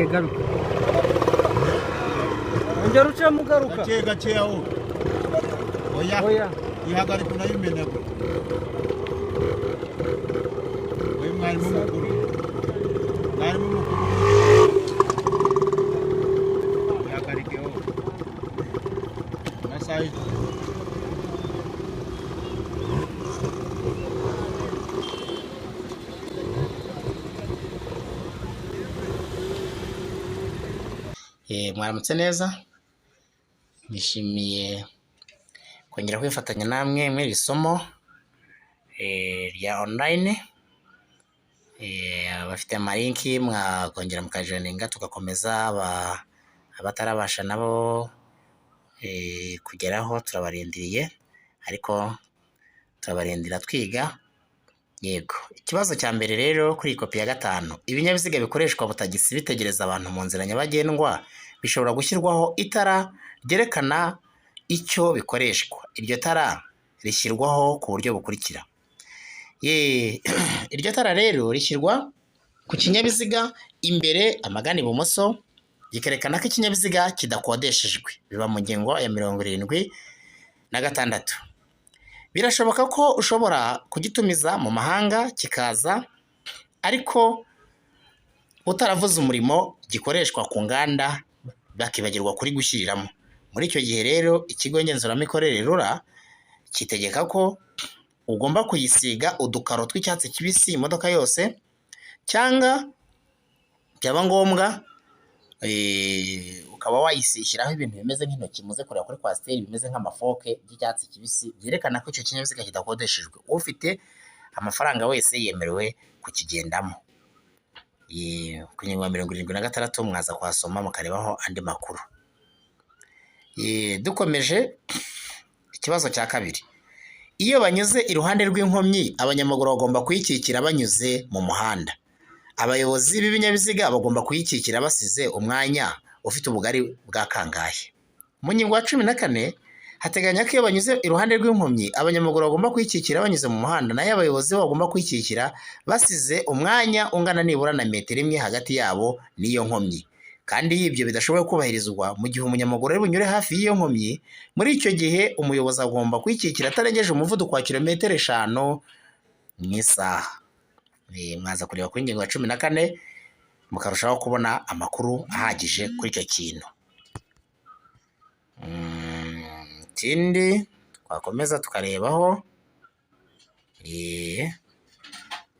Garuka, ongera ucemo ugaruka. Gake gakeya wowe, oya. Oya. Ihagarika unayimenagura wowe. Mwarimu mukuru, mwarimu mukuru, ihagarike wowe amasaha. Mwaramutse neza, nishimiye kongera kwifatanya namwe muri iri somo rya online. Abafite amalink mwakongera mukajoininga tugakomeza, abatarabasha nabo kugeraho turabarindiriye, ariko turabarindira twiga. Yego, ikibazo cya mbere rero kuri iyi kopi ya gatanu: ibinyabiziga bikoreshwa butagisi bitegereza abantu mu nzira nyabagendwa bishobora gushyirwaho itara ryerekana icyo bikoreshwa. Iryo tara rishyirwaho ku buryo bukurikira. Iryo tara rero rishyirwa ku kinyabiziga imbere amagana ibumoso, rikerekana ko ikinyabiziga kidakodeshejwe. Biba mu ngingo ya 76. Birashoboka ko ushobora kugitumiza mu mahanga kikaza ariko utaravuze umurimo gikoreshwa ku nganda, bakibagirwa kuri gushyiriramo. Muri icyo gihe rero ikigo ngenzuramikorere RURA kitegeka ko ugomba kuyisiga udukaro tw'icyatsi kibisi imodoka yose, cyangwa byaba ngombwa ukaba wayishyiraho ibintu bimeze nk'intoki, muze kureba kuri coaster, bimeze nk'amafoke by'icyatsi kibisi byerekana ko icyo kinyabiziga kidakodeshejwe. Ufite amafaranga wese yemerewe kukigendamo. Ku ngingo ya 76 mwaza kuhasoma mukarebaho andi makuru. Dukomeje, ikibazo cya kabiri: iyo banyuze iruhande rw'inkomyi, abanyamaguru bagomba kuyikikira banyuze mu muhanda. Abayobozi b'ibinyabiziga bagomba kuyikikira basize umwanya ufite ubugari bwa kangahe? Mu ngingo ya 14 hateganya ko iyo banyuze iruhande rw'inkomyi, abanyamaguru bagomba kuyikikira banyuze mu muhanda, naho abayobozi bo bagomba kuyikikira basize umwanya ungana nibura na metero imwe hagati yabo n'iyo nkomyi. Kandi iyo ibyo bidashoboye kubahirizwa, mu gihe umunyamaguru ari bunyure hafi y'iyo nkomyi, muri icyo gihe umuyobozi agomba kuyikikira atarengeje umuvuduko wa kilometero 5 mu isaha. Mwaza kureba kuri ingingo ya 14 mukarushaho kubona amakuru ahagije kuri icyo kintu. Ikindi twakomeza tukarebaho,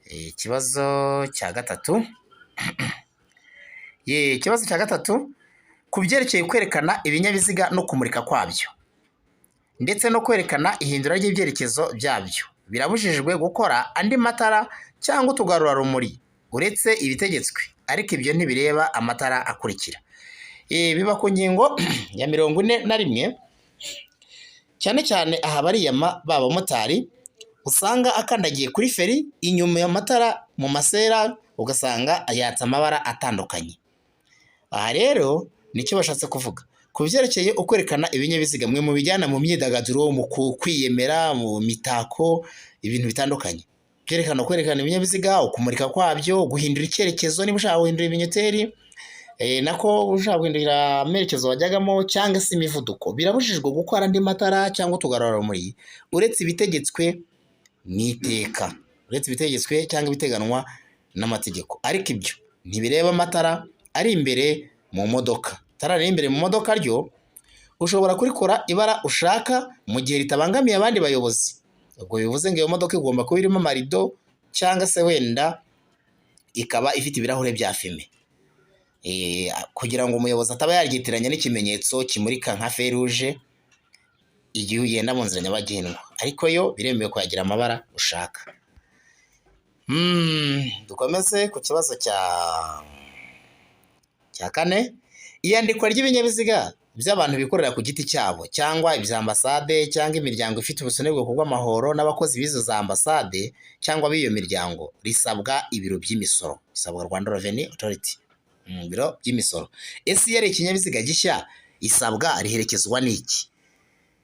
ikibazo cya gatatu. Ikibazo cya gatatu ku byerekeye kwerekana ibinyabiziga no kumurika kwabyo ndetse no kwerekana ihindura ry'ibyerekezo byabyo, birabujijwe gukora andi matara cyangwa utugarurarumuri uretse ibitegetswe, ariko ibyo ntibireba amatara akurikira. Biba ku ngingo ya 41. Cyane cyane aha bariyama ba bamotari usanga akandagiye kuri feri, inyuma y'amatara mu masera ugasanga yatsa amabara atandukanye. Aha rero nicyo bashatse kuvuga ku byerekeye ukwerekana ibinyabiziga. Mwe mubijyana mu myidagaduro, mu kwiyemera, mu mitako, ibintu bitandukanye byerekana kwerekana ibinyabiziga, ukumurika kwabyo, guhindura icyerekezo niba ushaka guhindura ibinyoteri, nako ushaka guhindura amerekezo wajyagamo, cyangwa se imivuduko, birabujijwe gukora andi matara cyangwa utugarurarumuri uretse ibitegetswe mu iteka, uretse ibitegetswe cyangwa ibiteganywa n'amategeko. Ariko ibyo ntibireba amatara ari imbere mu modoka. Itara riri imbere mu modoka ryo ushobora kurikora ibara ushaka mu gihe ritabangamiye abandi bayobozi. Ubwo bivuze ngo iyo modoka igomba kuba irimo amarido cyangwa se wenda ikaba ifite ibirahure bya fumé, kugira ngo umuyobozi ataba yaryitiranya n'ikimenyetso kimurika nka feruje igihe ugenda mu nzira nyabagendwa. Ariko yo biremewe kuyagira amabara ushaka. Dukomeze ku kibazo cya kane: iyandikwa ry'ibinyabiziga by'abantu bikorera ku giti cyabo cyangwa ibya ambasade cyangwa imiryango ifite ubusonerwa bw'amahoro n'abakozi b'izo za ambasade cyangwa b'iyo miryango risabwa ibiro by'imisoro, bisabwa Rwanda Revenue Authority, biro by'imisoro. Ese iyo ari ikinyabiziga gishya, isabwa riherekezwa n'iki?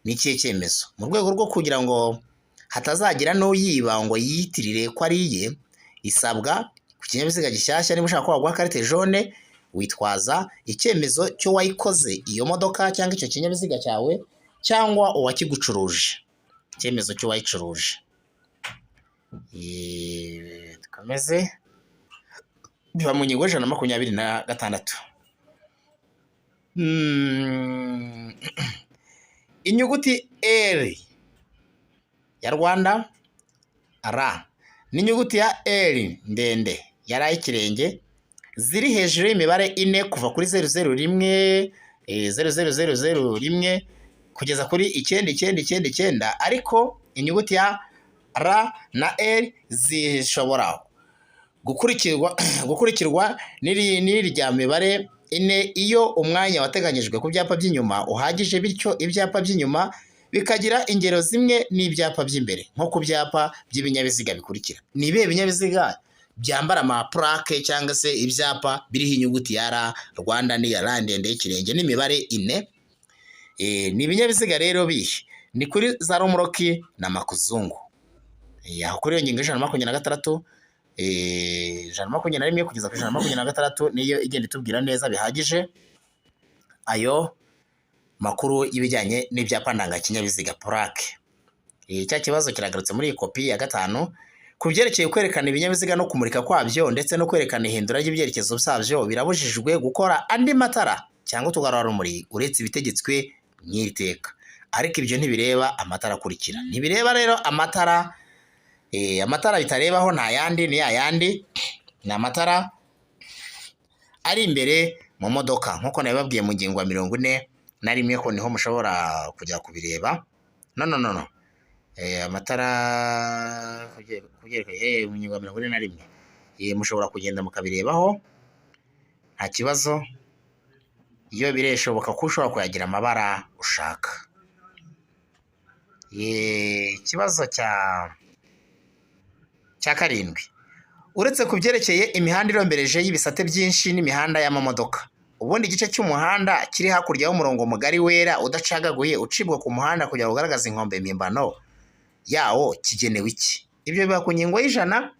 Ni ikihe cyemezo? Mu rwego rwo kugira ngo hatazagira n'uyiba ngo yiyitirire ko ari iye, isabwa ku kinyabiziga gishyashya, niba ushaka ko baguha carte jaune, Witwaza icyemezo cy'uwayikoze iyo modoka cyangwa icyo kinyabiziga cyawe, cyangwa uwakigucuruje, icyemezo cy'uwayicuruje. Dukomeze, biba mu ngingo y'126. Inyuguti R ya Rwanda, R n'inyuguti ya L ndende ya R y'ikirenge ziri hejuru y'imibare ine kuva kuri 001, 00001 kugeza kuri 9999, ariko inyuguti ya R na L zishobora gukurikirwa n'irya mibare ine iyo umwanya wateganyijwe ku byapa by'inyuma uhagije, bityo ibyapa by'inyuma bikagira ingero zimwe n'ibyapa by'imbere, nko ku byapa by'ibinyabiziga bikurikira. Ni ibihe binyabiziga byambara amapurake cyangwa se ibyapa biriho inyuguti ya R Rwanda n'iya R ndende y'ikirenge n'imibare ine? Ni ibinyabiziga rero bihe? Ni kuri za romoruki na makuzungu. Aho kuri iyo ngingo y'126, 121 kugeza ku 126 niyo igenda itubwira neza bihagije ayo makuru y'ibijyanye n'ibyapa ndangakinyabiziga, purake. Cya kibazo kiragarutse muri iyi kopi ya gatanu. Ku byerekeye kwerekana ibinyabiziga no kumurika kwabyo ndetse no kwerekana ihindura ry'ibyerekezo byabyo, birabujijwe gukora andi matara cyangwa utugarurarumuri uretse ibitegetswe n'iri teka. Ariko ibyo ntibireba amatara akurikira. Ntibireba rero amatara, amatara bitarebaho nta yandi, ni ya yandi, ni amatara ari imbere mu modoka nk'uko nabibabwiye mu ngingo ya 41 ko niho mushobora kujya kubireba. No, no, no, no. Amatara mu ngingo ya 41, mushobora kugenda mukabirebaho nta kibazo, iyo bireshoboka ko ushobora kuyagira amabara ushaka. Ikibazo cya karindwi, uretse ku byerekeye imihanda irombereje y'ibisate byinshi n'imihanda y'amamodoka, ubundi igice cy'umuhanda kiri hakurya y'umurongo mugari wera udacagaguye ucibwa ku muhanda kugira ngo ugaragaze inkombe mpimbano yawo kigenewe iki? Ibyo biba ku ngingo y'ijana,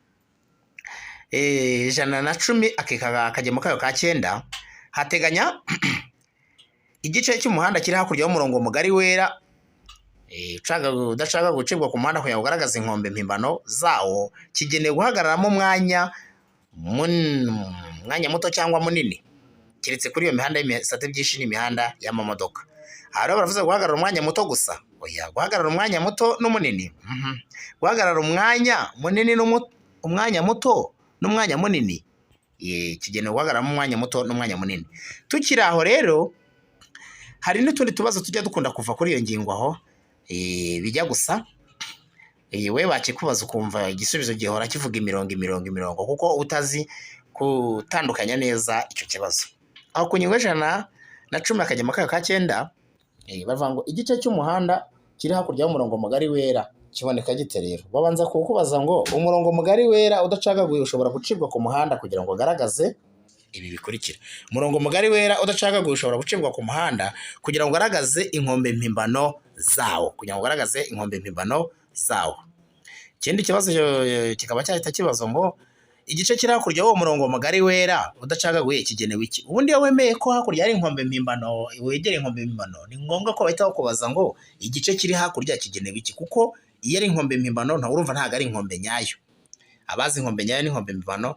110 akagemo kayo ka 9, hateganya igice cy'umuhanda kiri hakurya y'umurongo mugari wera udashaka gucibwa ku muhanda kugira ngo ugaragaze inkombe mpimbano zawo kigenewe guhagararamo umwanya muto cyangwa munini, keretse kuri iyo mihanda y'ibisate byinshi n'imihanda y'amamodoka. Aha rero baravuze guhagarara umwanya muto gusa. Oya, guhagarara umwanya muto n'umunini. Guhagarara umwanya munini, umwanya muto n'umwanya munini. Kigenewe guhagararamo umwanya muto n'umwanya munini. Tukiri aho rero, hari n'utundi tubazo tujya dukunda kuva kuri iyo ngingo aho, bijya gusa. We bakikubaza ukumva igisubizo gihora kivuga imirongo, imirongo, imirongo, kuko utazi gutandukanya neza icyo kibazo. Aho ku ngingo y'110 akagemo kayo ka 9, bavuga ngo igice cy'umuhanda kiri hakurya y'umurongo mugari wera kiboneka gite? Rero babanza kukubaza ngo umurongo mugari wera udacagaguye ushobora gucibwa ku muhanda kugira ngo ugaragaze ibi bikurikira. Umurongo mugari wera udacagaguye ushobora gucibwa ku muhanda kugira ngo ugaragaze inkombe mpimbano zawo, kugira ngo ugaragaze inkombe mpimbano zawo. Ikindi kibazo kikaba cyahita kibaza ngo igice kiri hakurya y'uwo murongo mugari wera udacagaguye kigenewe iki? Ubundi iyo wemeye ko hakurya hari inkombe mpimbano, wegereye inkombe mpimbano, ni ngombwa ko bahita bakubaza ngo igice kiri hakurya kigenewe iki? Kuko iyo ari inkombe mpimbano ntawe urumva, ntabwo ari inkombe nyayo. Abazi inkombe nyayo n'inkombe mpimbano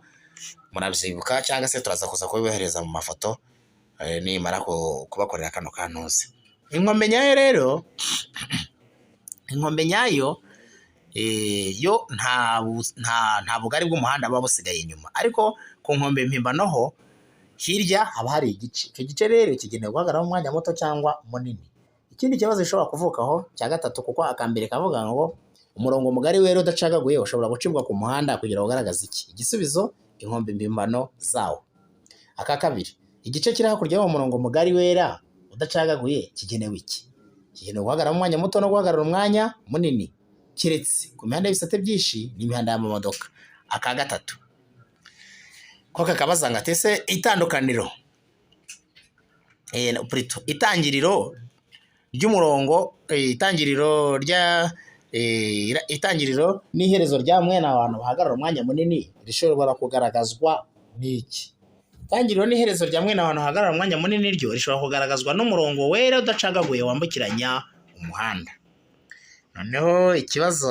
murabyibuka, cyangwa se turaza kuza kubibohereza mu mafoto nimara kubakorera kano kantuze. Inkombe nyayo rero, inkombe nyayo yo nta bugari bw'umuhanda buba busigaye inyuma, ariko ku nkombe mpimbano ho hirya haba hari igice. Icyo gice rero kigenewe guhagararamo umwanya muto cyangwa munini. Ikindi kibazo gishobora kuvukaho cya gatatu, kuko akambere kavuga ngo umurongo mugari wera udacagaguye ushobora gucibwa ku muhanda kugira ngo ugaragaze iki? Igisubizo, inkombe mpimbano zawo. Aka kabiri, igice kiri hakurya y'uwo murongo mugari wera udacagaguye kigenewe iki? Kigenewe guhagararamo umwanya muto no guhagarara umwanya munini, keretse ku mihanda y'ibisate byinshi n'imihanda y'amamodoka. Aka gatatu ko kakabaza ngo ese itandukaniro, plutôt itangiriro ry'umurongo, itangiriro rya itangiriro n'iherezo rya mwene abantu bahagarara umwanya munini rishobora kugaragazwa n'iki? Itangiriro n'iherezo rya mwene ahantu hahagarara umwanya munini ryo rishobora kugaragazwa n'umurongo wera udacagaguye wambukiranya umuhanda. Noneho ikibazo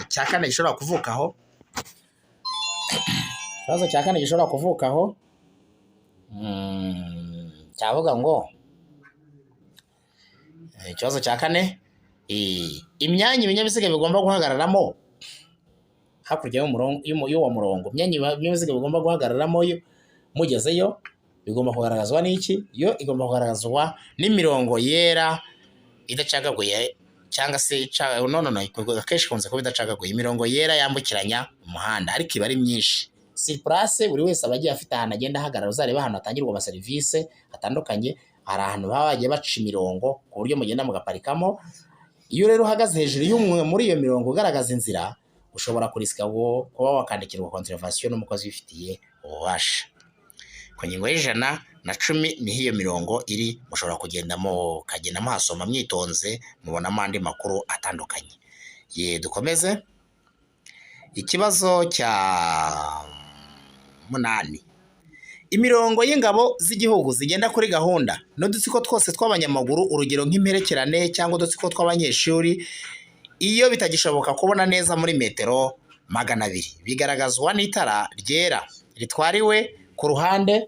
cya kane gishobora kuvukaho, ikibazo cya kane gishobora kuvukaho cyavuga ngo ikibazo cya kane, imyanya ibinyabiziga bigomba guhagararamo hakurya y'uwo murongo, imyanya ibinyabiziga bigomba guhagararamo mugezeyo bigomba kugaragazwa n'iki? Yo igomba kugaragazwa n'imirongo yera idacagaguye cyangwa se no no no, akenshi ikunze kuba idacagaguye, imirongo yera yambukiranya umuhanda, ariko iba ari myinshi. Sur place buri wese aba agiye afite ahantu agenda ahagarara. Uzareba ahantu hatangirwa amaserivisi hatandukanye, hari ahantu baba bagiye baca imirongo ku buryo mugenda mugaparikamo. Iyo rero uhagaze hejuru y'umwe muri iyo mirongo ugaragaza inzira, ushobora kurisika kuba wakandikirwa contravention n'umukozi ubifitiye ububasha. Ku ngingo y'110 niho iyo mirongo iri, mushobora kugenda mukagenda muhasoma mwitonze, mubonamo andi makuru atandukanye. Ye, dukomeze. Ikibazo cya 8, imirongo y'ingabo z'igihugu zigenda kuri gahunda n'udutsiko twose tw'abanyamaguru, urugero nk'imperekerane cyangwa udutsiko tw'abanyeshuri, iyo bitagishoboka kubona neza muri metero 200, bigaragazwa n'itara ryera ritwariwe ku ruhande,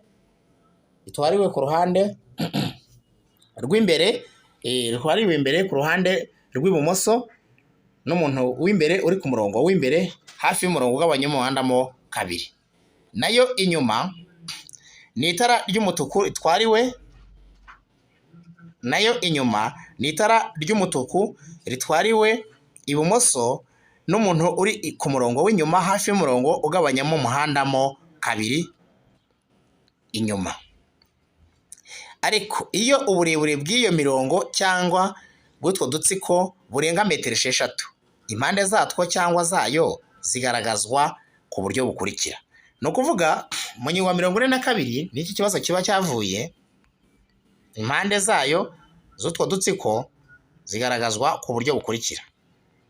ritwariwe ku ruhande rw'imbere, ritwariwe imbere ku ruhande rw'ibumoso n'umuntu w'imbere uri ku murongo w'imbere hafi y'umurongo ugabanya umuhanda mo kabiri. Nayo inyuma ni itara ry'umutuku ritwariwe, nayo inyuma ni itara ry'umutuku ritwariwe ibumoso n'umuntu uri ku murongo w'inyuma hafi y'umurongo ugabanyamo umuhanda mo kabiri inyuma. Ariko iyo uburebure bw'iyo mirongo cyangwa bw'utwo dutsiko burenga metero 6, impande zatwo cyangwa zayo zigaragazwa ku buryo bukurikira. Ni ukuvuga mu ngingo ya 42 n'iki kibazo kiba cyavuye, impande zayo z'utwo dutsiko zigaragazwa ku buryo bukurikira.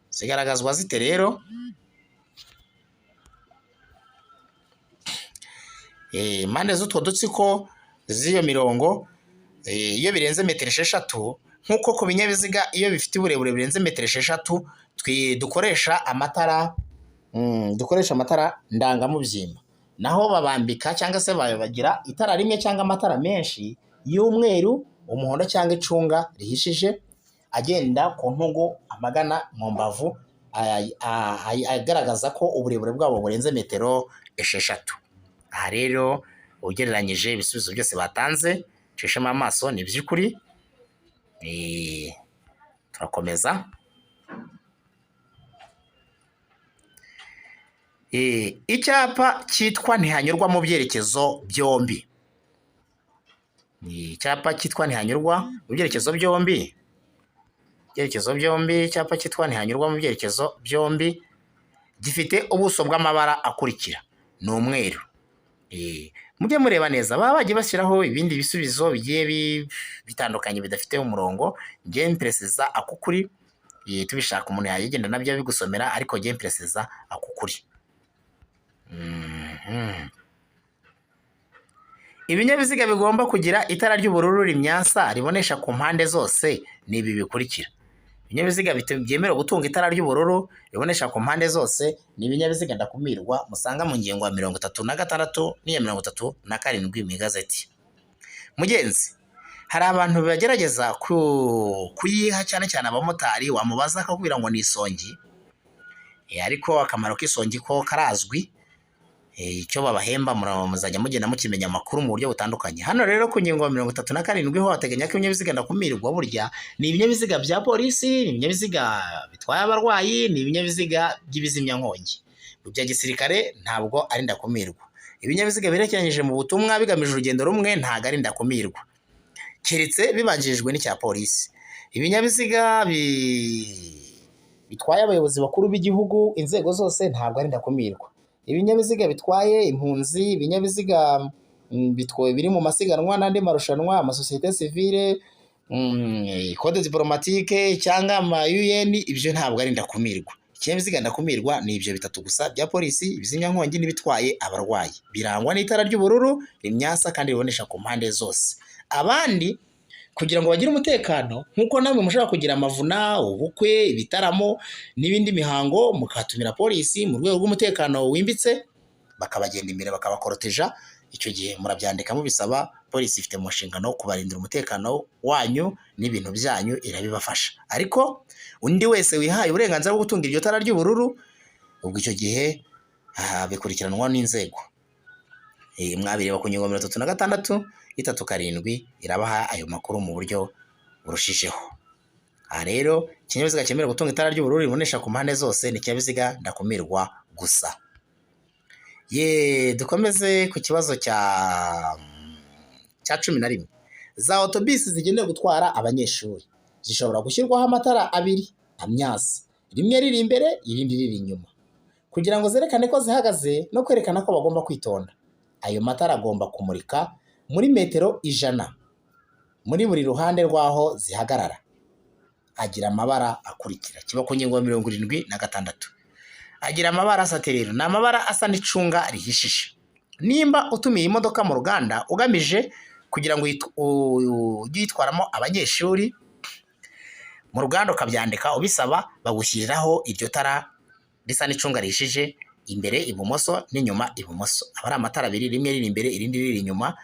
Zigaragazwa zite rero? Impande z'utwo dutsiko z'iyo mirongo, iyo birenze metero 6, nk'uko ku binyabiziga iyo bifite uburebure burenze metero 6 dukoresha amatara, dukoresha amatara ndangamubyimba. Naho babambika cyangwa se bagira itara rimwe cyangwa amatara menshi y'umweru, umuhondo cyangwa icunga rihishije, agenda ku ntugu amagana mu mbavu, agaragaza ko uburebure bwabo burenze metero 6. Aha rero ugereranyije ibisubizo byose batanze, nshishemo amaso ni iby'ukuri. Turakomeza. Icyapa cyitwa ntihanyurwa mu byerekezo byombi. Icyapa cyitwa ntihanyurwa mu byerekezo byombi. Ibyerekezo byombi, icyapa cyitwa ntihanyurwa mu byerekezo byombi gifite ubuso bw'amabara akurikira: ni umweru. Mujye mureba neza, baba bagiye bashyiraho ibindi bisubizo bigiye bitandukanye bidafite umurongo. Njye mperesiza akukuri, tubishaka umuntu yagenda nabyo abigusomera, ariko njye mperesiza akukuri. Ibinyabiziga bigomba kugira itara ry'ubururu rimyasa ribonesha ku mpande zose ni ibi bikurikira. Ibinyabiziga byemerewe gutunga itara ry'ubururu ribonesha ku mpande zose ni ibinyabiziga ndakumirwa musanga mu ngingo ya 36 n'iya 37 mu igazeti. Mugenzi, hari abantu bagerageza kuyiha cyane cyane abamotari, wamubaza akakubwira ngo ni isongi, ariko akamaro k'isongi ko karazwi. Icyo babahemba muzajya mugenda mukimenya amakuru mu buryo butandukanye. Hano rero ku ngingo ya 37 ho hateganya ko ibinyabiziga ndakumirwa burya ni ibinyabiziga bya polisi, ni ibinyabiziga bitwaye abarwayi, ni ibinyabiziga by'ibizimyankongi. Bya gisirikare ntabwo ari ndakumirwa. Ibinyabiziga birekeranyije mu butumwa bigamije urugendo rumwe ntabwo ari ndakumirwa, keretse bibanjirijwe n'icya polisi. Ibinyabiziga bitwaye abayobozi bakuru b'igihugu, inzego zose ntabwo ari ndakumirwa. Ibinyabiziga bitwaye impunzi, ibinyabiziga biri mu masiganwa n'andi marushanwa, amasosiyete sivile, code diplomatique cyangwa ama UN, ibyo ntabwo ari ndakumirwa. Ikinyabiziga ndakumirwa ni ibyo bitatu gusa bya polisi, ibizimyankongi n'ibitwaye abarwayi. Birangwa n'itara ry'ubururu rimyasa kandi ribonesha ku mpande zose. Abandi kugira ngo bagire umutekano nk'uko namwe mushobora kugira amavuna, ubukwe, ibitaramo n'ibindi mihango, mukatumira polisi mu rwego rw'umutekano wimbitse, bakabagenda imbere bakabakoroteja. Icyo gihe murabyandika mubisaba, polisi ifite mu nshingano kubarindira umutekano wanyu n'ibintu byanyu, irabibafasha. Ariko undi wese wihaye uburenganzira bwo gutunga iryo tara ry'ubururu, ubwo icyo gihe bikurikiranwa n'inzego. Mwabireba ku ngingo 36 37 irabaha ayo makuru mu buryo burushijeho. Aha rero ikinyabiziga cyemerewe gutunga itara ry'ubururu ribonesha ku mpande zose ni ikinyabiziga ndakumirwa gusa. Ye, dukomeze ku kibazo cya 11. Za otobisi zigenewe gutwara abanyeshuri zishobora gushyirwaho amatara abiri amyasa, rimwe riri imbere irindi riri inyuma, kugira ngo zerekane ko zihagaze no kwerekana ko bagomba kwitonda. Ayo matara agomba kumurika muri metero 100 muri buri ruhande rw'aho zihagarara. Agira amabara akurikira. Kiba ku ngingo ya 76. Agira amabara asa rero, ni amabara asa n'icunga rihishije. Nimba utumiye imodoka mu ruganda ugamije kugira ngo ujye uyitwaramo abanyeshuri, mu ruganda ukabyandika ubisaba, bagushyiriraho iryo tara risa n'icunga rihishije imbere ibumoso n'inyuma ibumoso. Aba ari amatara abiri, rimwe riri imbere irindi riri inyuma,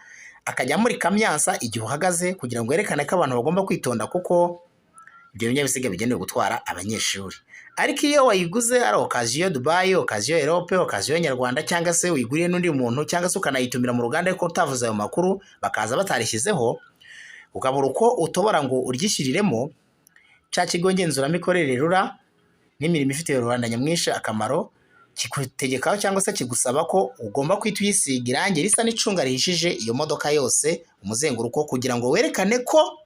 akajya amurika amyansa igihe uhagaze kugira ngo yerekane ko abantu bagomba kwitonda kuko ibyo binyabiziga bigenewe gutwara abanyeshuri. Ariko iyo wayiguze ari occasion Dubai, occasion Europe, occasion Nyarwanda, cyangwa se uyiguriye n'undi muntu, cyangwa se ukanayitumira mu ruganda ariko utavuze ayo makuru, bakaza batarishyizeho, ukabura uko utobora ngo uryishyiriremo, cya kigo ngenzuramikorere RURA n'imirimo ifitiye rubanda nyamwinshi akamaro kigutegekaho cyangwa se kigusaba ko ugomba guhita uyisiga irangi risa n'icunga rihishije iyo modoka yose umuzenguruko, kugira ngo werekane ko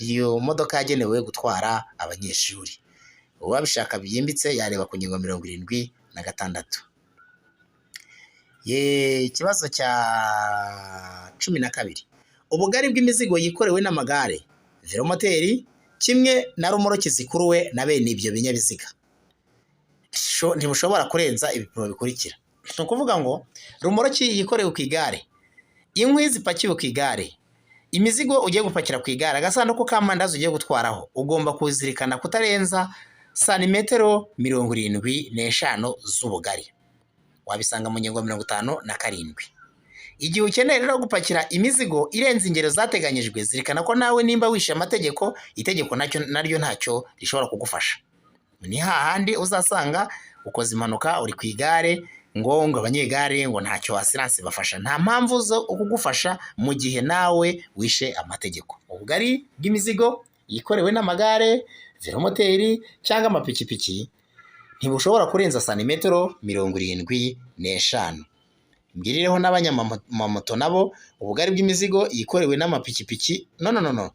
iyo modoka yagenewe gutwara abanyeshuri. Uwabishaka byimbitse yareba ku ngingo 76. Ikibazo cya 12. Ubugari bw'imizigo yikorewe n'amagare, velomoteri kimwe na romoroki zikuruwe na bene ibyo binyabiziga ntibushobora kurenza ibipimo bikurikira. Ni ukuvuga ngo romoroki yikorewe ku igare, inkwi zipakiwe ku igare, imizigo ugiye gupakira ku igare, agasanduku k'amandazi ugiye gutwaraho, ugomba kuzirikana kutarenza santimetero 75 z'ubugari. Wabisanga mu ngingo 57. Igihe ukeneye rero gupakira imizigo irenze ingero zateganyijwe, zirikana ko nawe nimba wishe amategeko, itegeko naryo ntacyo rishobora kugufasha. Ni hahandi uzasanga ukoze impanuka uri ku igare, ngo abanyegare ngo ntacyo assurance bafasha. Nta mpamvu zo kugufasha mu gihe nawe wishe amategeko. Ubugari bw'imizigo yikorewe n'amagare, velomoteri cyangwa amapikipiki ntibushobora kurenza santimetero 75. Mbwirireho n'abanyamamoto nabo, ubugari bw'imizigo yikorewe n'amapikipiki, no no no no,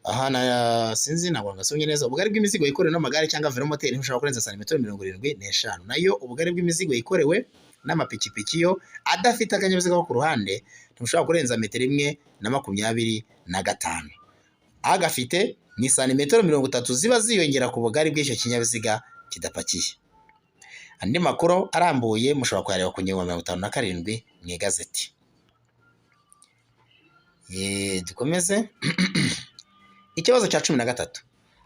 aha na sinzi ntabwo ngasomye neza. Ubugari bw'imizigo yikorewe n'amagare cyangwa velomoteri ntibushobora kurenza santimetero 75. Nayo ubugari bw'imizigo yikorewe n'amapikipiki yo adafite akanyabiziga ko ku ruhande ntibushobora kurenza metero 1.25. Agafite ni santimetero 30 ziba ziyongera ku bugari bw'icyo kinyabiziga kidapakiye. Andi makuru arambuye mushobora kuyareba ku ngingo 57 mu igazeti. Dukomeze. Ikibazo cya 13.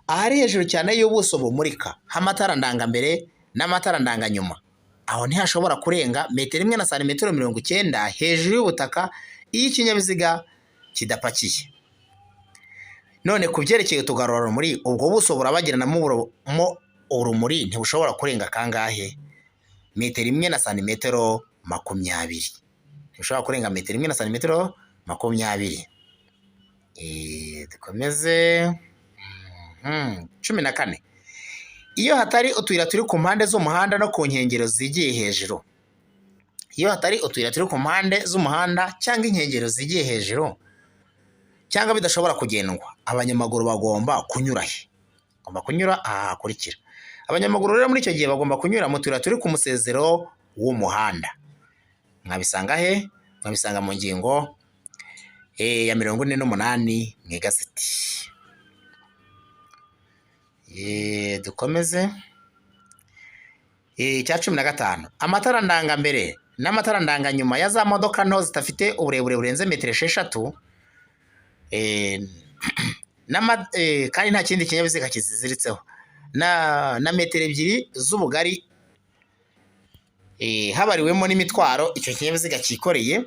Ahari hejuru cyane y'ubuso bumurika h'amatara ndangambere n'amatara ndanganyuma, aho ntihashobora kurenga metero 1 na santimetero 90 hejuru y'ubutaka iyo ikinyabiziga kidapakiye. None ku byerekeye utugarurarumuri, ubwo buso burabagiranamo urumuri ntibushobora kurenga kangahe? Metero 1 na santimetero 20. Ntibushobora kurenga metero 1 na santimetero 20. Dukomeze. 14. Iyo hatari utuyira turi ku mpande z'umuhanda no ku nkengero zigiye hejuru. Iyo hatari utuyira turi ku mpande z'umuhanda cyangwa inkengero zigiye hejuru cyangwa bidashobora kugendwa, abanyamaguru bagomba kunyura he? Bagomba kunyura aha hakurikira. Abanyamaguru rero muri icyo gihe bagomba kunyura mu tuyira turi ku musezero w'umuhanda. Mwabisanga he? Mwabisanga mu ngingo ya 48 mu igazeti. Dukomeze. Icya 15, amatara ndangambere n'amatara ndanganyuma ya za modoka nto zidafite uburebure burenze metero 6 kandi nta kindi kinyabiziga kiziziritseho na metero 2 z'ubugari, habariwemo n'imitwaro icyo kinyabiziga cyikoreye,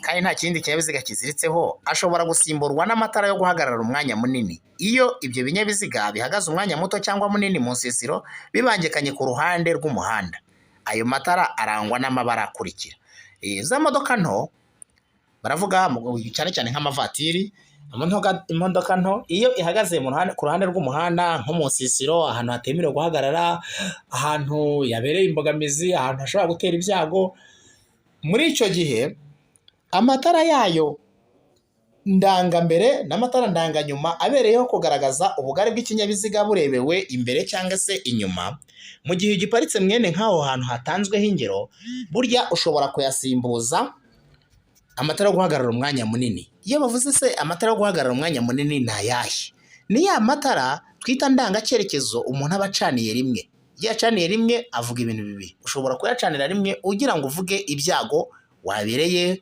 kandi nta kindi kinyabiziga kiziritseho, ashobora gusimburwa n'amatara yo guhagarara umwanya munini iyo ibyo binyabiziga bihagaze umwanya muto cyangwa munini mu nsisiro bibangikanye ku ruhande rw'umuhanda. Ayo matara arangwa n'amabara akurikira. Za modoka nto baravuga cyane cyane nk'amavatiri, imodoka nto iyo ihagaze ku ruhande rw'umuhanda nko mu nsisiro, ahantu hatemerewe guhagarara, ahantu yabereye imbogamizi, ahantu hashobora gutera ibyago, muri icyo gihe amatara yayo ndangambere n'amatara ndanganyuma abereyeho kugaragaza ubugari bw'ikinyabiziga burebewe imbere cyangwa se inyuma, mu gihe giparitse mwene nk'aho hantu hatanzweho ingero, burya ushobora kuyasimbuza amatara yo guhagarara umwanya munini. Iyo bavuze se amatara yo guhagarara umwanya munini ni ayahe? Ni ya matara twita ndangacyerekezo umuntu aba acaniye rimwe. Iyo acaniye rimwe avuga ibintu bibiri. Ushobora kuyacanira rimwe ugira ngo uvuge ibyago wabereye,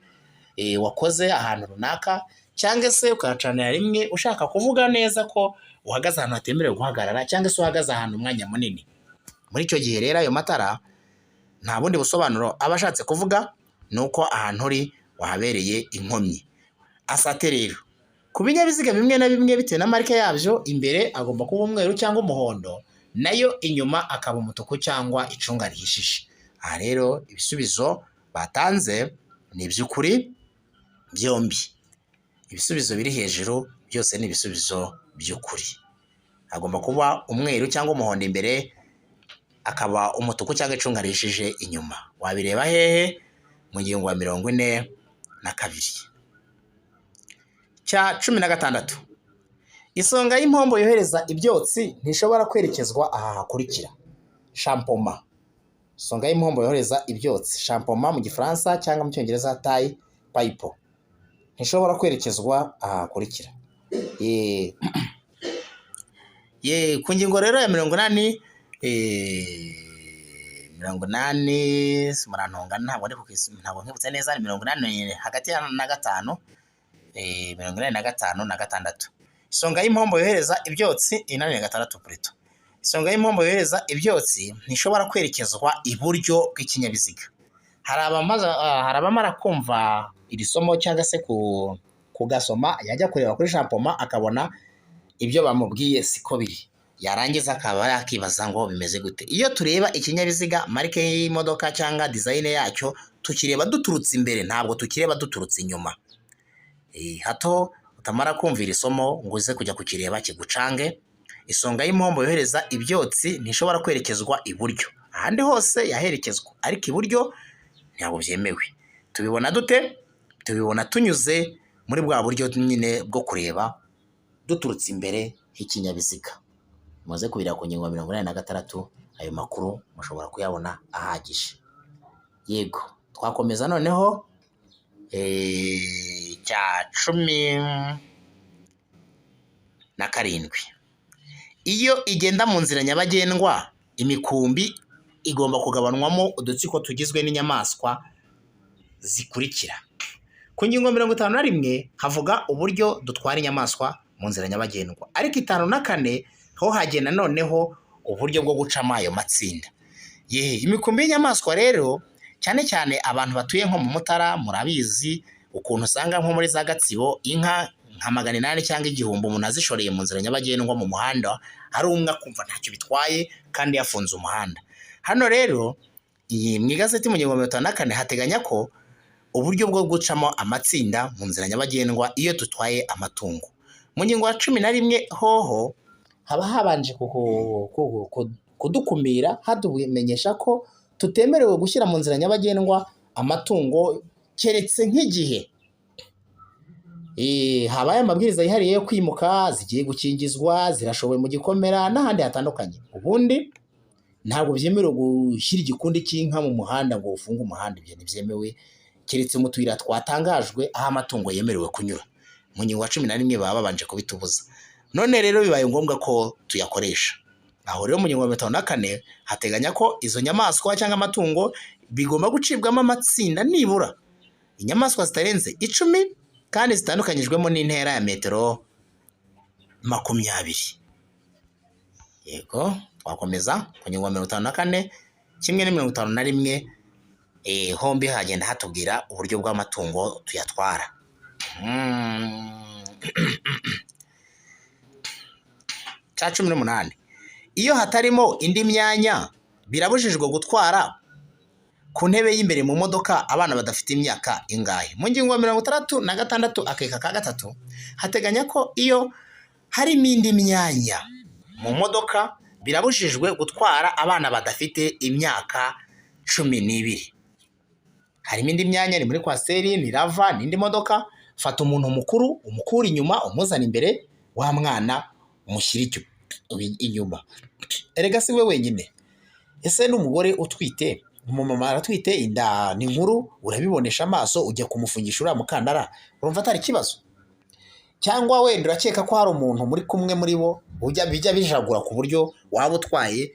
wakoze ahantu runaka, cyangwa se ukayacanira rimwe ushaka kuvuga neza ko uhagaze ahantu hatemerewe guhagarara cyangwa se uhagaze ahantu umwanya munini. Muri icyo gihe rero ayo matara nta bundi busobanuro aba ashatse kuvuga, ni uko ahantu uri wahabereye inkomyi. Asate rero ku binyabiziga bimwe na bimwe bitewe na marike yabyo, imbere agomba kuba umweru cyangwa umuhondo, nayo inyuma akaba umutuku cyangwa icunga rihishije. Aha rero ibisubizo batanze ni iby'ukuri byombi. Ibisubizo biri hejuru byose ni ibisubizo by'ukuri. Agomba kuba umweru cyangwa umuhondo imbere, akaba umutuku cyangwa icunga rihishije inyuma. Wabireba hehe? Mu ngingo ya 42. Cya 16, isonga y'impombo yohereza ibyotsi ntishobora kwerekezwa aha hakurikira. Shampoma, isonga y'impombo yohereza ibyotsi, shampoma mu Gifaransa cyangwa mu Cyongereza tail pipe, ntishobora kwerekezwa aha hakurikira. Ku ngingo rero ya 80, 80, murantunga ntabwo ndi ntabwo nkibutse neza, ni 80 hagati ya na 5, 85 na 6. Isonga y'impombo yohereza ibyotsi, 86 plutôt. Isonga y'impombo yohereza ibyotsi ntishobora kwerekezwa iburyo bw'ikinyabiziga. Hari abamara kumva iri somo cyangwa se kugasoma, yajya kureba kuri shampoma akabona ibyo bamubwiye siko biri, yarangiza akaba yakibaza ngo bimeze gute. Iyo tureba ikinyabiziga, marike y'imodoka cyangwa design yacyo, tukireba duturutse imbere, ntabwo tukireba duturutse inyuma. Hato utamara kumvira isomo ngo uze kujya kukireba kigucange. Isonga y'impombo yohereza ibyotsi ntishobora kwerekezwa iburyo. Ahandi hose yaherekezwa, ariko iburyo ntabwo byemewe. Tubibona dute? Tubibona tunyuze muri bwa buryo nyine bwo kureba duturutse imbere h'ikinyabiziga. Muze kubireba ku ngingo ya 86, ayo makuru mushobora kuyabona ahagije. Yego, twakomeza noneho cya 17. Iyo igenda mu nzira nyabagendwa, imikumbi igomba kugabanywamo udutsiko tugizwe n'inyamaswa zikurikira. Ku ngingo 51 havuga uburyo dutwara inyamaswa mu nzira nyabagendwa, ariko 54 ho hagenda noneho uburyo bwo gucamo ayo matsinda. Ye, imikumbi y'inyamaswa rero, cyane cyane abantu batuye nko mu Mutara murabizi ukuntu usanga nko muri za Gatsibo inka nka 800 cyangwa 1000 umuntu azishoreye mu nzira nyabagendwa mu muhanda, ari umwe akumva ntacyo bitwaye kandi yafunze umuhanda. Hano rero iyi mu igazeti mu ngingo 54 hateganya ko uburyo bwo gucamo amatsinda mu nzira nyabagendwa iyo dutwaye amatungo. Mu ngingo ya 11 hoho haba habanje kudukumira, hatumenyesha ko tutemerewe gushyira mu nzira nyabagendwa amatungo keretse nk'igihe habaye amabwiriza yihariye yo kwimuka, zigiye gukingizwa, zirashowe mu gikomera n'ahandi hatandukanye. Ubundi ntabwo byemerewe gushyira igikundi cy'inka mu muhanda ngo ufunge umuhanda, ibyo ntibyemewe keretse mu tuyira twatangajwe aho amatungo yemerewe kunyura. Mu ngingo ya 11 baba babanje kubitubuza. None rero bibaye ngombwa ko tuyakoresha. Aho rero mu ngingo ya 54 hateganya ko izo nyamaswa cyangwa amatungo bigomba gucibwamo amatsinda nibura inyamaswa zitarenze 10 kandi zitandukanyijwemo n'intera ya metero 20. Yego, twakomeza ku ngingo ya 54 kimwe na 51, hombi hagenda hatubwira uburyo bw'amatungo tuyatwara. Cya 18, iyo hatarimo indi myanya birabujijwe gutwara ku ntebe y'imbere mu modoka abana badafite imyaka ingahe? Mu ngingo ya 66 akeka ka 3 hateganya ko iyo harimo indi myanya mu modoka birabujijwe gutwara abana badafite imyaka 12. Harimo indi myanya, ni muri kwasiteri, ni rava, n'indi modoka. Fata umuntu mukuru umukura inyuma umuzana imbere, wa mwana umushyira inyuma. Erega si we wenyine, ese n'umugore utwite, umumama aratwite, inda ni nkuru, urabibonesha amaso, ujya kumufungisha uriya mukandara, urumva atari ikibazo? Cyangwa wenda urakeka ko hari umuntu muri kumwe muri bo ujya bijya bijagura ku buryo waba utwaye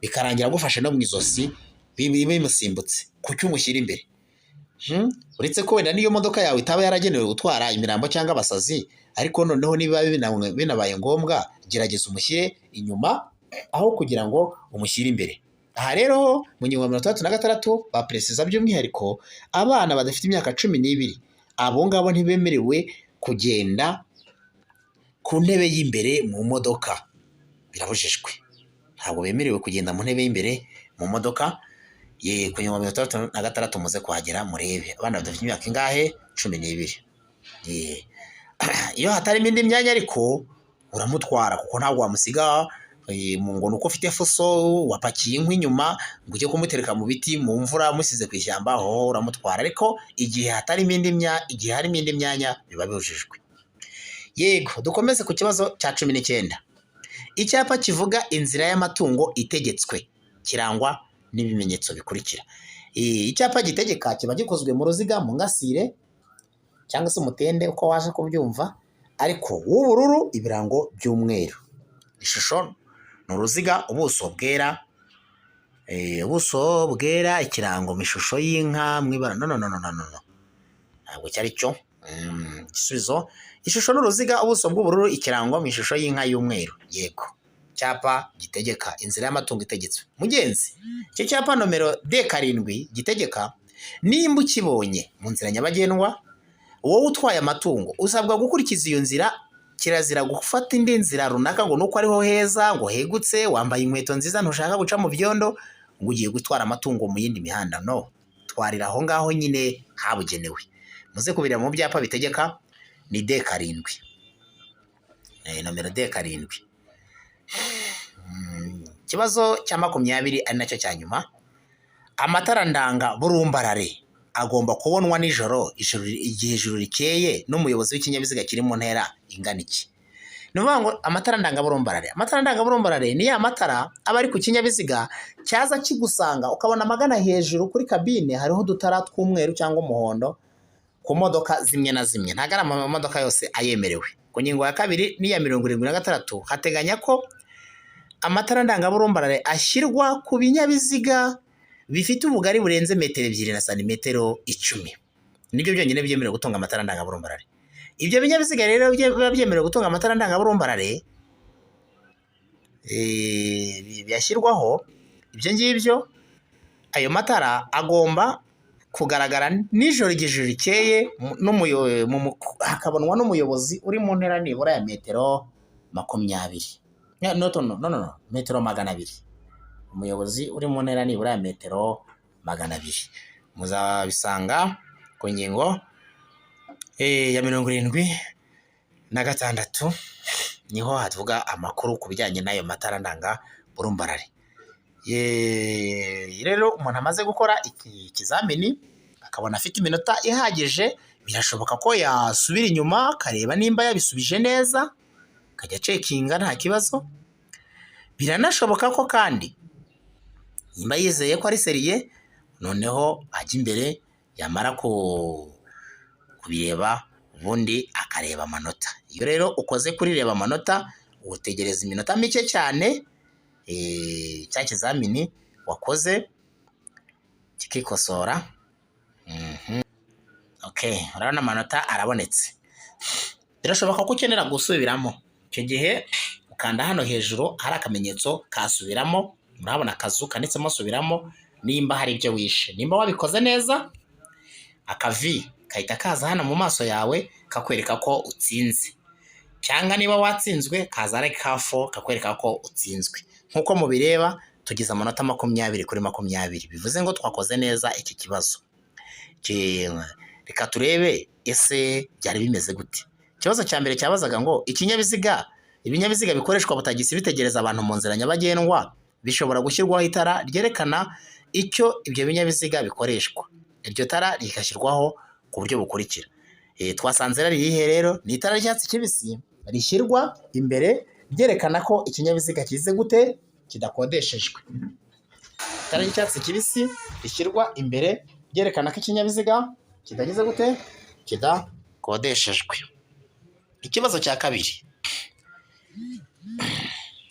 bikarangira agufashe no mu izosi bimusimbutse, kuki umushyira imbere? Uretse ko wenda n'iyo modoka yawe itaba yaragenewe gutwara imirambo cyangwa abasazi, ariko noneho niba binabaye ngombwa gerageza umushyire inyuma aho kugira ngo umushyire imbere. Aha rero mu ngingo ya 66 baperesiza by'umwihariko abana badafite imyaka 12, abo ngabo ntibemerewe kugenda ku ntebe y'imbere mu modoka, birabujijwe. Ntabwo bemerewe kugenda mu ntebe y'imbere mu modoka. Ye, ku ngingo ya 66 muze kuhagera murebe abana badafite imyaka ingahe? 12. Iyo hatarimo indi myanya ariko uramutwara, kuko ntabwo wamusiga ngo nuko ufite fuso wapakiye inkwi inyuma ngo ujye kumutereka mu biti mu mvura musize ku ishyamba, ho uramutwara. Ariko igihe hatarimo indi myanya, igihe harimo indi myanya biba bibujijwe. Yego, dukomeze ku kibazo cya 19. Icyapa kivuga inzira y'amatungo itegetswe kirangwa n'ibimenyetso bikurikira. Icyapa gitegeka kiba gikozwe mu ruziga, mu ngasire cyangwa se umutende uko waje kubyumva, ariko w'ubururu, ibirango by'umweru. Ishusho ni uruziga, ubuso bwera, ubuso bwera, ikirango mu ishusho y'inka mu ibara no no no no no no, ntabwo cyari cyo. Igisubizo, ishusho n'uruziga, ubuso bw'ubururu, ikirango mu ishusho y'inka y'umweru. Yego, cyapa gitegeka inzira y'amatungo itegetswe. Mugenzi, icyo cyapa nomero D7 gitegeka, nimba ukibonye mu nzira nyabagendwa, wowe utwaye amatungo usabwa gukurikiza iyo nzira. Kirazira gufata indi nzira runaka ngo nuko ariho heza, ngo hegutse, wambaye inkweto nziza, ntushaka guca mu byondo, ngo ugiye gutwara amatungo mu yindi mihanda. No, twarira aho ngaho nyine habugenewe. Muze kubireba mu byapa bitegeka, ni D7, nomero D7. Ikibazo cya 20 ari nacyo cya nyuma, amatara ndanga burumbarare agomba kubonwa nijoro igihe ijuru rikeye n'umuyobozi w'ikinyabiziga kiri mu ntera ingana iki? Ni ukuvuga ngo amatara ndangaburumbarare, amatara ndangaburumbarare ni ya matara aba ari ku kinyabiziga cyaza kigusanga, ukabona amagana hejuru kuri kabine hariho udutara tw'umweru cyangwa umuhondo ku modoka zimwe na zimwe, ntabwo ari amamodoka yose ayemerewe. Ku ngingo ya 2 n'iya 76 hateganya ko amatara ndangaburumbarare ashyirwa ku binyabiziga bifite ubugari burenze metero 2 na santimetero 10. Nibyo byonyine byemerewe gutunga amatara ndangaburumbarare. Ibyo binyabiziga rero biba byemerewe gutunga amatara ndangaburumbarare, biyashyirwaho ibyo ngibyo, ayo matara agomba kugaragara nijoro igihe ijuru rikeye, hakabonwa n'umuyobozi uri mu ntera nibura ya metero 20. No, no, no, no, metero 200. Umuyobozi uri mu ntera nibura ya metero 200. Muzabisanga ku ngingo ya 76, niho havuga amakuru ku bijyanye n'ayo matara ndangaburumbarare. Rero umuntu amaze gukora iki kizamini akabona afite iminota ihagije, birashoboka ko yasubira inyuma akareba nimba yabisubije neza, akajya acekinga nta kibazo. Biranashoboka ko kandi nimba yizeye ko ari sérieux, noneho ajya imbere, yamara kubireba ubundi akareba amanota. Iyo rero ukoze kuri reba amanota, utegereza iminota mike cyane. Cya kizamini wakoze kikikosora. Okay, urabona amanota arabonetse. Birashoboka ko ukenera gusubiramo. Icyo gihe ukanda hano hejuru hari akamenyetso kasubiramo, murabona akazu kanditsemo subiramo, nimba hari ibyo wishe. Nimba wabikoze neza, akavi kahita kaza hano mu maso yawe kakwereka ko utsinze. Cyangwa niba watsinzwe kaza ari kafo kakwereka ko utsinzwe. Nk'uko mubireba tugize amanota 20 kuri 20, bivuze ngo twakoze neza iki kibazo. Reka turebe ese byari bimeze gute. Ikibazo cya mbere cyabazaga ngo ikinyabiziga, ibinyabiziga bikoreshwa butagisi bitegereza abantu mu nzira nyabagendwa bishobora gushyirwaho itara ryerekana icyo ibyo binyabiziga bikoreshwa. Iryo tara rigashyirwaho ku buryo bukurikira. Twasanze ari irihe rero? Ni itara ry'icyatsi kibisi rishyirwa imbere ryerekana ko ikinyabiziga kize gute kidakodeshejwe. Itara ry'icyatsi kibisi rishyirwa imbere ryerekana ko ikinyabiziga kidagize gute kidakodeshejwe. Ikibazo cya kabiri.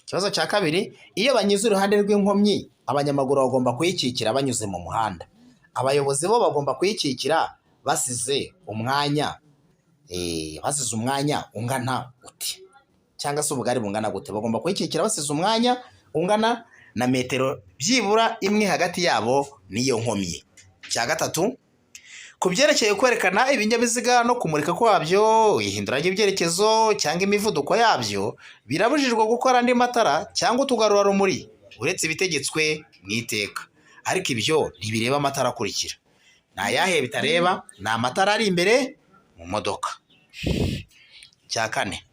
Ikibazo cya kabiri, iyo banyuze iruhande rw'inkomyi, abanyamaguru bagomba kuyikikira banyuze mu muhanda. Abayobozi bo bagomba kuyikikira basize umwanya ungana uti cyangwa se ubugari bungana gute? Bagomba kuyikikira basize umwanya ungana na metero byibura imwe hagati yabo n'iyo nkomyi. Icya gatatu, ku byerekeye kwerekana ibinyabiziga no kumurika kwabyo, ihindura ry'ibyerekezo cyangwa imivuduko yabyo, birabujijwe gukora andi matara cyangwa utugarurarumuri uretse ibitegetswe mu iteka. Ariko ibyo ntibireba amatara akurikira. Ni ayahe bitareba? Ni amatara ari imbere mu modoka. Icya kane,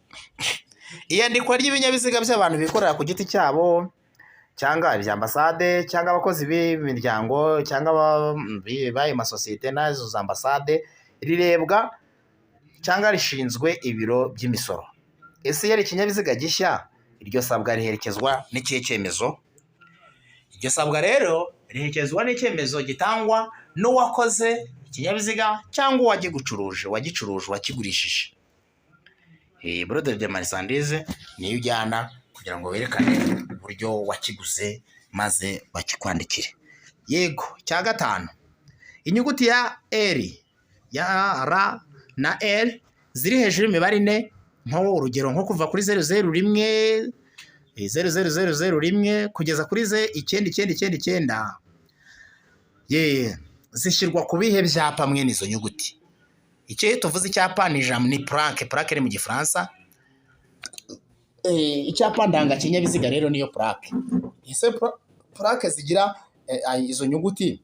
iyandikwa ry'ibinyabiziga by'abantu bikorera ku giti cyabo cyangwa ibya ambasade cyangwa abakozi b'imiryango cyangwa b'ayo masosiyete n'azo za ambasade rirebwa cyangwa rishinzwe ibiro by'imisoro. Ese iyo ari ikinyabiziga gishya, iryo sabwa riherekezwa n'ikihe cyemezo? Iryo sabwa rero riherekezwa n'icyemezo gitangwa n'uwakoze ikinyabiziga cyangwa uwagigucuruje, uwagicuruje, uwakigurishije. Bulletin de marchandise niyo ujyana kugira ngo werekane uburyo wakiguze maze bakikwandikire. Yego, cya gatanu, inyuguti ya R, ya R na L ziri hejuru y'imibare ine, nko urugero nko kuva kuri 001, 00001 kugeza kuri ze 9999, ye zishyirwa ku bihe byapa mwene izo nyuguti? Icyo tuvuze icyapa ni ijambo, ni plaque, plaque ni mu Gifaransa. Icyapa ndanga kinyabiziga rero niyo plaque. Ese plaque zigira izo nyuguti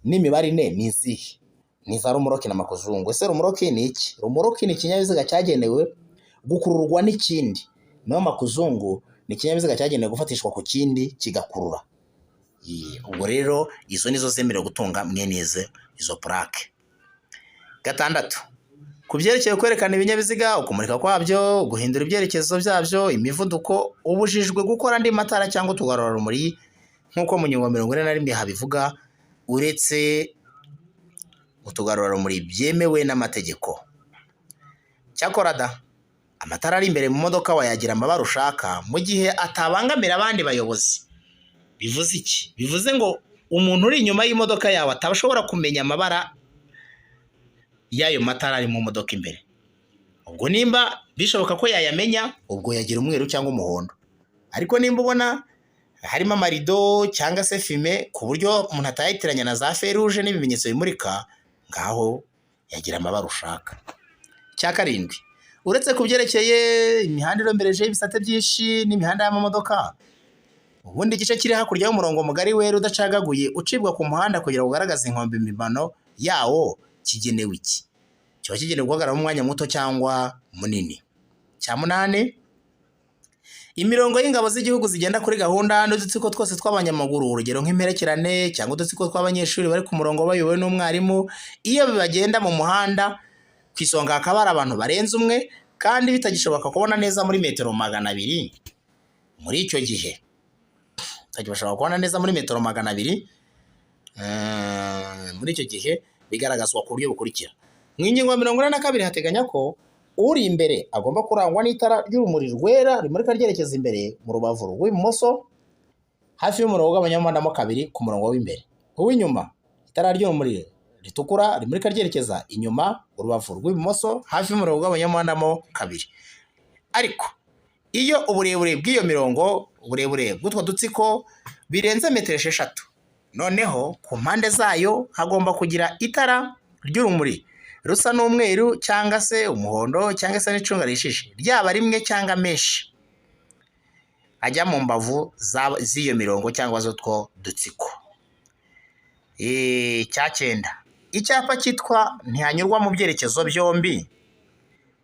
n'imibare ine ni izihe? Ni za rumoroki na makuzungu. Ese rumoroki ni iki? Rumoroki ni ikinyabiziga cyagenewe gukururwa n'ikindi, naho makuzungu ni ikinyabiziga cyagenewe gufatishwa ku kindi kigakurura. Ubwo rero izo nizo zemerewe gutunga mwene izo plaque. Gatandatu, ku byerekeye kwerekana ibinyabiziga, ukumurika kwabyo, guhindura ibyerekezo byabyo, imivuduko, ubujijwe gukora andi matara cyangwa utugarurarumuri nk'uko mu ngingo 41 habivuga, uretse utugarurarumuri byemewe n'amategeko. Cyakora da, amatara ari imbere mu modoka wayagira amabara ushaka mu gihe atabangamira abandi bayobozi. Bivuze iki? Bivuze ngo umuntu uri inyuma y'imodoka yawe atashobora kumenya amabara y'ayo matara ari mu modoka imbere. Ubwo nimba bishoboka ko yayamenya, ubwo yagira umweru cyangwa umuhondo. Ariko nimba ubona harimo amarido cyangwa se fumé ku buryo umuntu atayitiranya na za feruje n'ibimenyetso bimurika, ngaho yagira amabara ushaka. Icya karindwi, uretse ku byerekeye imihanda iromberejeho ibisate byinshi n'imihanda y'amamodoka, ubundi igice kiri hakurya y'umurongo mugari wera udacagaguye ucibwa ku muhanda kugira ngo ugaragaze inkombe mpimbano yawo kigenewe iki? Kiba kigenewe guhagararamo umwanya muto cyangwa munini. Cya munani, imirongo y'ingabo z'igihugu zigenda kuri gahunda n'udutsiko twose tw'abanyamaguru, urugero nk'imperekerane cyangwa udutsiko tw'abanyeshuri bari ku murongo bayobowe n'umwarimu, iyo bagenda mu muhanda ku isonga hakaba hari abantu barenze umwe kandi bitagishoboka kubona neza muri metero 200, muri icyo gihe bitagishobora kubona neza muri metero 200, muri icyo gihe bigaragazwa ku buryo bukurikira. Mu ngingo ya 42 hateganya ko Uri imbere agomba kurangwa n'itara ry'urumuri rwera rimurika ryerekeza imbere mu rubavu rw'ibumoso hafi y'umurongo ugabanyamo mo kabiri ku murongo w'imbere. Uw'inyuma itara ry'urumuri ritukura rimurika ryerekeza inyuma urubavu rw'ibumoso hafi y'umurongo ugabanyamo kabiri. Ariko iyo uburebure bw'iyo mirongo, uburebure bw'utwo dutsiko birenze metero 6, noneho ku mpande zayo hagomba kugira itara ry'urumuri rusa n'umweru cyangwa se umuhondo cyangwa se n'icunga rihishije, ryaba rimwe cyangwa menshi ajya mu mbavu z'iyo mirongo cyangwa z'utwo dutsiko. Icya cyenda, icyapa cyitwa ntihanyurwa mu byerekezo byombi.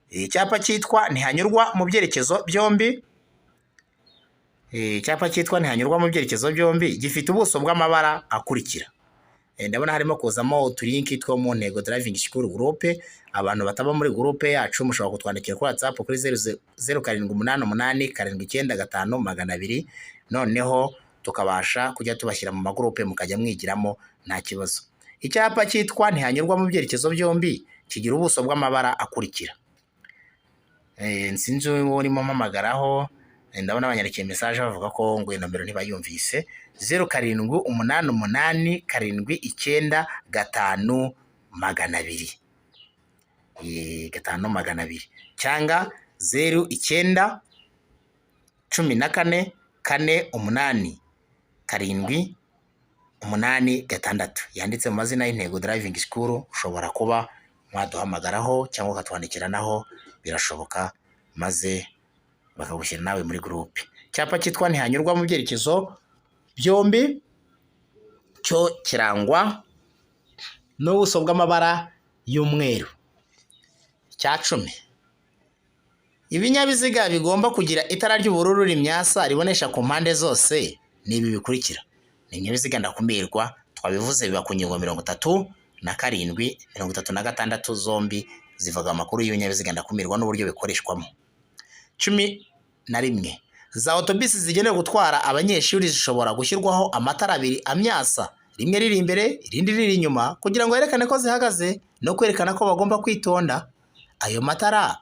Icyapa cyitwa ntihanyurwa mu byerekezo byombi. Icyapa cyitwa ntihanyurwa mu byerekezo byombi gifite ubuso bw'amabara akurikira. Ndabona harimo kuzamo utulinki two mu Ntego Driving School group. Abantu bataba muri group yacu mushobora kutwandikira kuri WhatsApp kuri 0788795200, noneho tukabasha kujya tubashyira mu magroupe mukajya mwigiramo nta kibazo. Icyapa cyitwa ntihanyurwa mu byerekezo byombi kigira ubuso bw'amabara akurikira. Sinzi uwo urimo mpamagaraho, ndabona banyandikiye message bavuga ko ngo iyo nomero ntibayumvise. 0788795200, 5200 cyangwa 09144878 6, yanditse mu mazina y'Intego Driving School. Ushobora kuba mwaduhamagaraho cyangwa ukatwandikira naho birashoboka, maze bakagushyira nawe muri groupe. Icyapa cyitwa ntihanyurwa mu byerekezo byombi cyo kirangwa n'ubuso bw'amabara y'umweru. Icya 10, ibinyabiziga bigomba kugira itara ry'ubururu rimyasa ribonesha ku mpande zose ni ibi bikurikira. Ni ibinyabiziga ndakumirwa, twabivuze biba ku ngingo 37, 36 zombi zivuga amakuru y'ibinyabiziga ndakumirwa n'uburyo bikoreshwamo. 11, za otobisi zigenewe gutwara abanyeshuri zishobora gushyirwaho amatara abiri amyasa, rimwe riri imbere irindi riri inyuma, kugira ngo yerekane ko zihagaze no kwerekana ko bagomba kwitonda. Ayo matara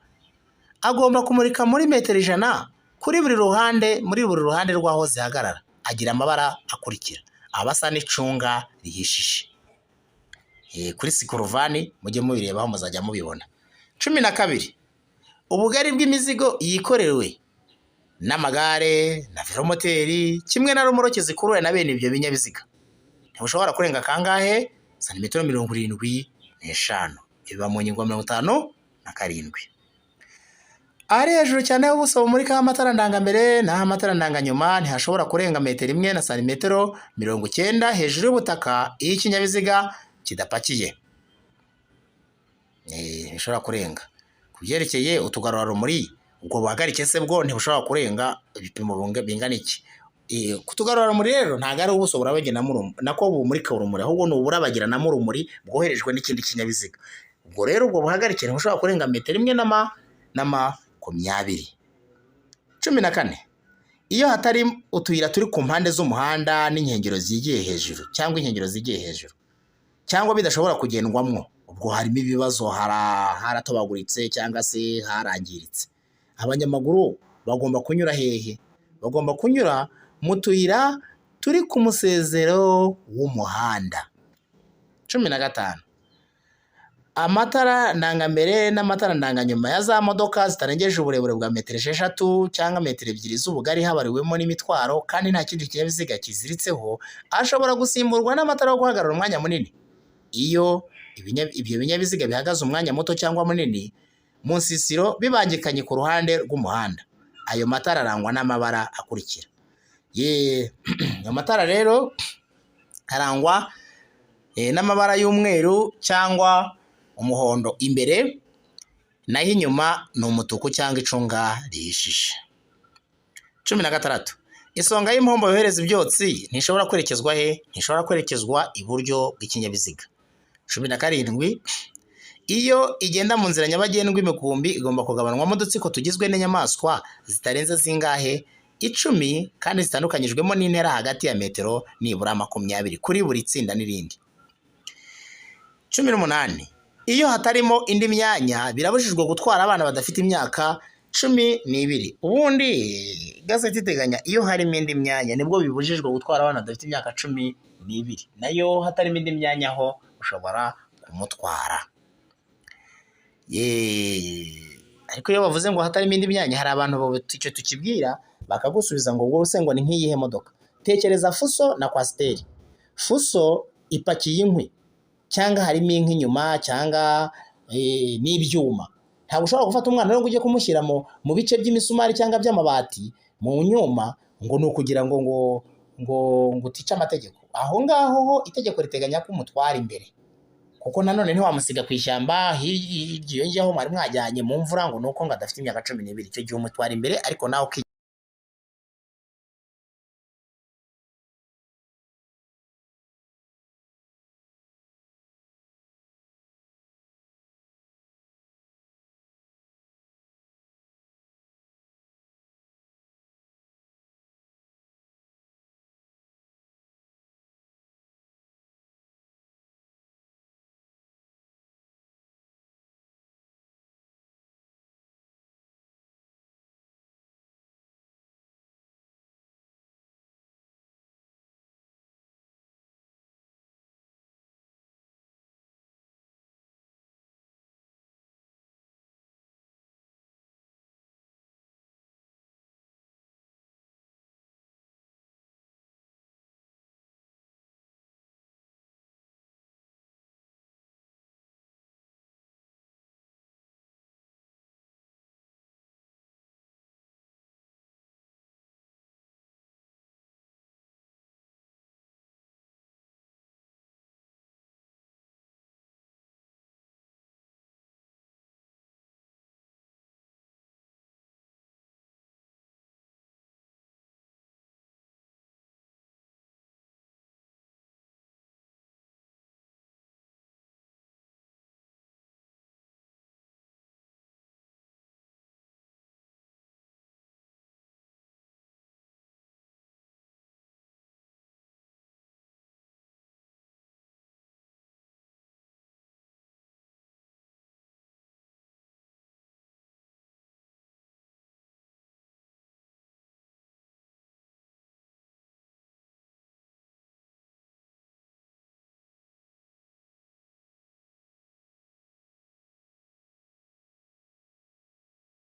agomba kumurika muri metero 100 kuri buri ruhande, muri buri ruhande rw'aho zihagarara. Agira amabara akurikira: aba asa n'icunga rihishije. Kuri sikoruvani mujye mubirebaho muzajya mubibona. 12, ubugari bw'imizigo yikorewe n'amagare na velomoteri kimwe na romoroke zikuruwe na bene ibyo binyabiziga ntibushobora kurenga kangahe? Santimetero 75. Biba mu ngingo 57. Ahari hejuru cyane y'ubuso bumurikaho amatara ndangambere n'aho amatara ndanganyuma ntihashobora kurenga metero 1 na santimetero 90 hejuru y'ubutaka iyo ikinyabiziga kidapakiye. Ntibishobora kurenga. Ku byerekeye utugarurarumuri, ubwo buhagarike se bwo ntibushobora kurenga ibipimo bingana iki? Kutugarurarumuri rero ntabwo ari ubuso burabagiranamo nako bumurika urumuri, ahubwo ni uburabagiranamo urumuri bwoherejwe n'ikindi kinyabiziga. Ubwo rero ubwo buhagarike ntibushobora kurenga metero 1 na 20. 14, iyo hatari utuyira turi ku mpande z'umuhanda n'inkengero zigiye hejuru cyangwa inkengero zigiye hejuru cyangwa bidashobora kugendwamwo, ubwo harimo ibibazo, haratobaguritse cyangwa se harangiritse, abanyamaguru bagomba kunyura hehe? Bagomba kunyura mu tuyira turi ku musezero w'umuhanda. 15, amatara ndangambere n'amatara ndanganyuma ya za modoka zitarengeje uburebure bwa metero 6 cyangwa metero 2 z'ubugari habariwemo n'imitwaro kandi nta kindi kinyabiziga kiziritseho, ashobora gusimburwa n'amatara yo guhagarara umwanya munini. Iyo ibyo binyabiziga bihagaze umwanya muto cyangwa munini mu nsisiro bibangikanye ku ruhande rw'umuhanda, ayo matara arangwa n'amabara akurikira. Ayo matara rero arangwa n'amabara y'umweru cyangwa umuhondo imbere, naho inyuma ni umutuku cyangwa icunga rihishije. 16, isonga y'impombo yohereza ibyotsi ntishobora kwerekezwa he? Ntishobora kwerekezwa iburyo bw'ikinyabiziga. 17, iyo igenda mu nzira nyabagendwa imikumbi igomba kugabanywamo udutsiko tugizwe n'inyamaswa zitarenze zingahe? 10, kandi zitandukanyijwemo n'intera hagati ya metero nibura 20 kuri buri tsinda n'irindi. 18, Iyo hatarimo indi myanya, birabujijwe gutwara abana badafite imyaka 12. Ubundi igazeti iteganya iyo harimo indi myanya nibwo bibujijwe gutwara abana badafite imyaka 12, nayo hatarimo indi myanya ho ushobora kumutwara. Ariko iyo bavuze ngo hatarimo indi myanya, hari abantu icyo tukibwira bakagusubiza ngo ubwo se ngo ni nk'iyihe modoka? Tekereza Fuso na Coaster. Fuso ipakiye inkwi cyangwa harimo inkwi inyuma cyangwa n'ibyuma. Ntabwo ushobora gufata umwana rero ngo ujye kumushyira mu bice by'imisumari cyangwa by'amabati mu nyuma ngo ni ukugira ngo utice amategeko. Aho ngaho ho itegeko riteganya ko umutwara imbere, kuko nanone ntiwamusiga ku ishyamba hirya iyo ngiyo aho mwari mwajyanye mu mvura ngo ni uko ngo adafite imyaka 12. Icyo gihe umutwara imbere, ariko nawe ukigira.